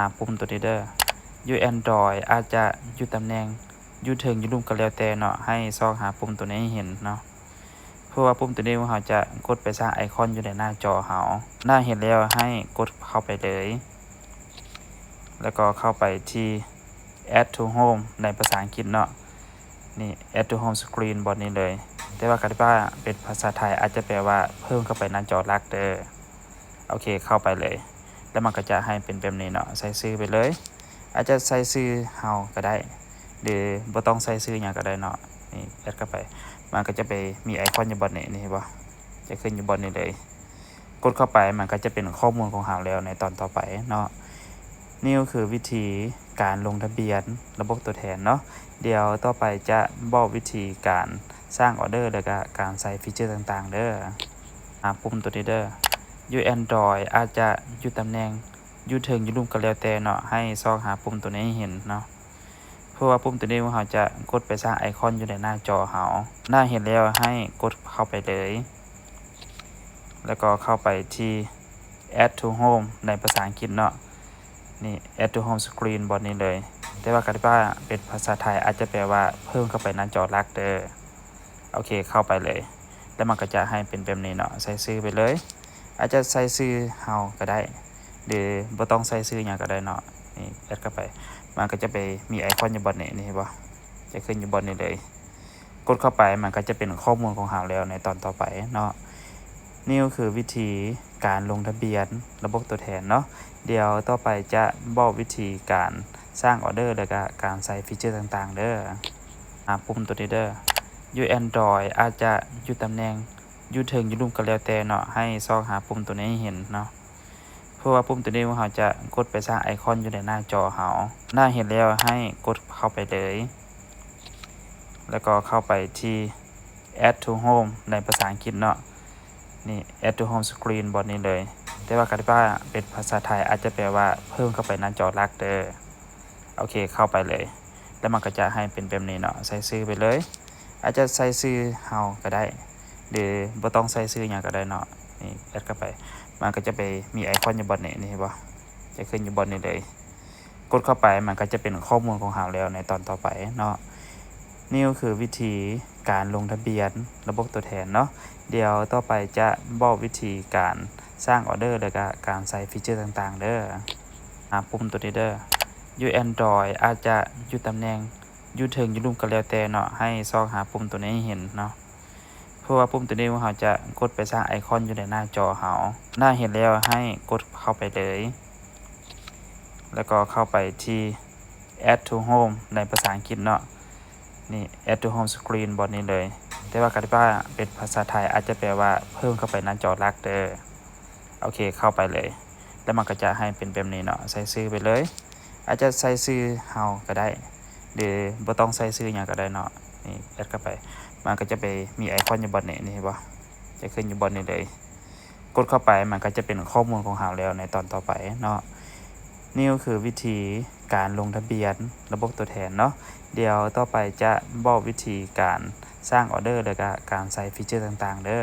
ຫາປຸ່ມໂຕນີ້ເດີ. ຢູ່ Android ອາດຈະຢູ່ຕຳແໜ່ງ ຢູ່ເທິງ ຢູ່ລຸ່ມກໍແລ້ວແຕ່ເນາະ, ໃຫ້ຊອກຫາປຸ່ມໂຕນີ້ໃຫ້ເຫັນເນາະ. ເພາະວ່າປຸ່ມໂຕນີ້ພວກເຮົາຈະກົດໄປສ້າງໄອຄອນຢູ່ໃນໜ້າຈໍເຮົາ. ນະ ເຫັນແລ້ວໃຫ້ກົດເຂົ້າໄປເລີຍ ແລ້ວກໍເຂົ້າໄປທີ່ Add to Home ໃນພາສາອັງກິດເນາະ. ນີ້ Add to Home Screen ບ່ອນນີ້ເລີຍ. ແຕ່ວ່າຄັນວ່າເປັນພາສາໄທອາດຈະແປວ່າເພີ່ມເຂົ້າໄປໜ້າຈໍຫຼັກເດີ. ໂອເຄ ເຂົ້າໄປເລີຍ ແລ້ວມັນກໍຈະໃຫ້ເປັນແບບນີ້ເນາະ, ໃສ່ຊື່ໄປເລີຍ. ອາດຈະໃສ່ຊື່ເຮົາກໍໄດ້ ຫຼືບໍ່ຕ້ອງໃສ່ຊື່ຫຍັງກໍໄດ້ເນາະ. ນີ້ ແອັດເຂົ້າໄປ ມັນກໍຈະໄປມີໄອຄອນຢູ່ບ່ອນນີ້ ນີ້ເຫັນບໍ່? ຈະຂຶ້ນຢູ່ບ່ອນນີ້ເລີຍ. ກົດເຂົ້າໄປ ມັນກໍຈະເປັນຂໍ້ມູນຂອງເຮົາແລ້ວໃນຕອນຕໍ່ໄປເນາະ. ນີ້ກໍຄືວິທີການລົງທະບຽນລະບົບຕົວແທນເນາະ. ດຽວຕໍ່ໄປຈະບອກວິທີການສ້າງອອເດີ ແລ້ວກະການໃສ່ຟີເຈີຕ່າງໆເດີ. ຫາປຸ່ມໂຕນີ້ເດີ. ຢູ່ Android ອາດຈະຢູ່ຕຳແໜ່ງ ຢູ່ເທິງ ຢູ່ລຸ່ມກໍແລ້ວແຕ່ເນາະ, ໃຫ້ຊອກຫາປຸ່ມໂຕນີ້ໃຫ້ເຫັນເນາະ. ເພາະວ່າປຸ່ມໂຕນີ້ພວກເຮົາຈະກົດໄປສ້າງໄອຄອນຢູ່ໃນໜ້າຈໍເຮົາ. ນະ ເຫັນແລ້ວໃຫ້ກົດເຂົ້າໄປເລີຍ ແລ້ວກໍເຂົ້າໄປທີ່ Add to Home ໃນພາສາອັງກິດເນາະ. ນີ້ Add to Home Screen ບ່ອນນີ້ເລີຍ. ແຕ່ວ່າຄັນວ່າເປັນພາສາໄທອາດຈະແປວ່າເພີ່ມເຂົ້າໄປໜ້າຈໍຫຼັກເດີ. ໂອເຄ ເຂົ້າໄປເລີຍ ແລ້ວມັນກໍຈະໃຫ້ເປັນແບບນີ້ເນາະ, ໃສ່ຊື່ໄປເລີຍ. ອາດຈະໃສ່ຊື່ເຮົາກໍໄດ້ ຫຼືບໍ່ຕ້ອງໃສ່ຊື່ຫຍັງກໍໄດ້ເນາະ. ນີ້ ແອັດເຂົ້າໄປ ມັນກໍຈະໄປມີໄອຄອນຢູ່ບ່ອນນີ້ ນີ້ເຫັນບໍ່? ຈະຂຶ້ນຢູ່ບ່ອນນີ້ເລີຍ. ກົດເຂົ້າໄປ ມັນກໍຈະເປັນຂໍ້ມູນຂອງເຮົາແລ້ວໃນຕອນຕໍ່ໄປເນາະ. ນີ້ກໍຄືວິທີການລົງທະບຽນລະບົບຕົວແທນເນາະ. ດຽວຕໍ່ໄປຈະບອກວິທີການສ້າງອອເດີ ແລ້ວກະການໃສ່ຟີເຈີຕ່າງໆເດີ. ຫາປຸ່ມໂຕນີ້ເດີ. ຢູ່ Android ອາດຈະຢູ່ຕຳແໜ່ງ ຢູ່ເທິງ ຢູ່ລຸ່ມກໍແລ້ວແຕ່ເນາະ, ໃຫ້ຊອກຫາປຸ່ມໂຕນີ້ໃຫ້ເຫັນເນາະ. ເພາະວ່າປຸ່ມໂຕນີ້ພວກເຮົາຈະກົດໄປສ້າງໄອຄອນຢູ່ໃນໜ້າຈໍເຮົາ. ນະ ເຫັນແລ້ວໃຫ້ກົດເຂົ້າໄປເລີຍ ແລ້ວກໍເຂົ້າໄປທີ່ Add to Home ໃນພາສາອັງກິດເນາະ. ນີ້ Add to Home Screen ບ່ອນນີ້ເລີຍ. ແຕ່ວ່າຄັນວ່າເປັນພາສາໄທອາດຈະແປວ່າເພີ່ມເຂົ້າໄປໜ້າຈໍຫຼັກເດີ. ໂອເຄ ເຂົ້າໄປເລີຍ ແລ້ວມັນກໍຈະໃຫ້ເປັນແບບນີ້ເນາະ, ໃສ່ຊື່ໄປເລີຍ. ອາດຈະໃສ່ຊື່ເຮົາກໍໄດ້ ຫຼືບໍ່ຕ້ອງໃສ່ຊື່ຫຍັງກໍໄດ້ເນາະ. ນີ້ ແອັດເຂົ້າໄປ ມັນກໍຈະໄປມີໄອຄອນຢູ່ບ່ອນນີ້ ນີ້ເຫັນບໍ່? ຈະຂຶ້ນຢູ່ບ່ອນນີ້ເລີຍ. ກົດເຂົ້າໄປ ມັນກໍຈະເປັນຂໍ້ມູນຂອງເຮົາແລ້ວໃນຕອນຕໍ່ໄປເນາະ. ນີ້ກໍຄືວິທີການລົງທະບຽນລະບົບຕົວແທນເນາະ. ດຽວຕໍ່ໄປຈະບອກວິທີການສ້າງອອເດີ ແລ້ວກະການໃສ່ຟີເຈີຕ່າງໆເດີ. ຫາປຸ່ມໂຕນີ້ເດີ. ຢູ່ Android ອາດຈະຢູ່ຕຳແໜ່ງ ຢູ່ເທິງ ຢູ່ລຸ່ມກໍແລ້ວແຕ່ເນາະ, ໃຫ້ຊອກຫາປຸ່ມໂຕນີ້ໃຫ້ເຫັນເນາະ. ເພາະວ່າປຸ່ມໂຕນີ້ພວກເຮົາຈະກົດໄປສ້າງໄອຄອນຢູ່ໃນໜ້າຈໍເຮົາ. ນະ ເຫັນແລ້ວໃຫ້ກົດເຂົ້າໄປເລີຍ ແລ້ວກໍເຂົ້າໄປທີ່ Add to Home ໃນພາສາອັງກິດເນາະ. ນີ້ Add to Home Screen ບ່ອນນີ້ເລີຍ. ແຕ່ວ່າຄັນວ່າເປັນພາສາໄທອາດຈະແປວ່າເພີ່ມເຂົ້າໄປໜ້າຈໍຫຼັກເດີ. ໂອເຄ ເຂົ້າໄປເລີຍ ແລ້ວມັນກໍຈະໃຫ້ເປັນແບບນີ້ເນາະ, ໃສ່ຊື່ໄປເລີຍ. ອາດຈະໃສ່ຊື່ເຮົາກໍໄດ້ ຫຼືບໍ່ຕ້ອງໃສ່ຊື່ຫຍັງກໍໄດ້ເນາະ. ນີ້ ແອັດເຂົ້າໄປ ມັນກໍຈະໄປມີໄອຄອນຢູ່ບ່ອນນີ້ ນີ້ເຫັນບໍ່? ຈະຂຶ້ນຢູ່ບ່ອນນີ້ເລີຍ. ກົດເຂົ້າໄປ ມັນກໍຈະເປັນຂໍ້ມູນຂອງເຮົາແລ້ວໃນຕອນຕໍ່ໄປເນາະ. ນີ້ກໍຄືວິທີການລົງທະບຽນລະບົບຕົວແທນເນາະ. ດຽວຕໍ່ໄປຈະບອກວິທີການສ້າງອອເດີ ແລ້ວກະການໃສ່ຟີເຈີຕ່າງໆເດີ.